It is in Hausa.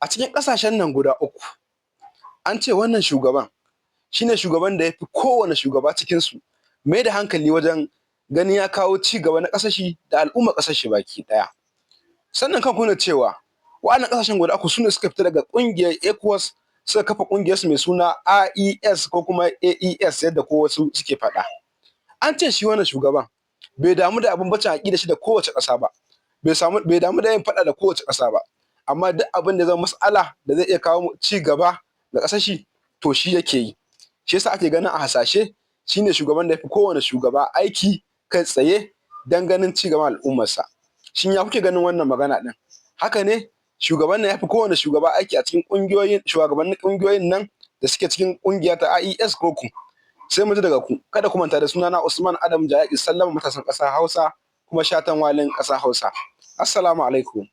A cikin ƙasashen nan guda uku, an ce wannan shugaban shine shugaban da ya fi kowane shugaba cikinsu mai da hankali wajen ganin ya kawo ci gaba na ƙasar shi da al'ummar ƙasar shi baki ɗaya. Sannan kan kuna cewa wa'annan ƙasashen guda uku sune suka fita daga ƙungiyar ECOWAS, suka kafa ƙungiyarsu mai suna IES ko kuma AES, yadda ko wasu suke faɗa. An ce shi wannan shugaban bai damu da bambancin aƙidar shi da kowace ƙasa ba, bai samu, bai damu da yin faɗa da kowace ƙasa ba, amma duk abin da ya zama mas'ala da zai iya kawo ci gaba ga ƙasar shi, to shi yake yi. Shi yasa ake ganin a hasashe shine shugaban da ya fi kowane shugaba aiki kai tsaye don ganin ci gaban al'ummarsa. Shin ya kuke ganin wannan magana ɗin? Haka ne, shugaban nan ya fi kowane shugaba aiki a cikin ƙungiyoyin shugabannin ƙungiyoyin nan da suke cikin ƙungiya ta IES ko ku? Sai mu ji daga ku. Kada ku manta da sunana Usman Adam Jayaki, sallama matasan ƙasar Hausa, kuma shatan walin ƙasar Hausa. Assalamu alaikum.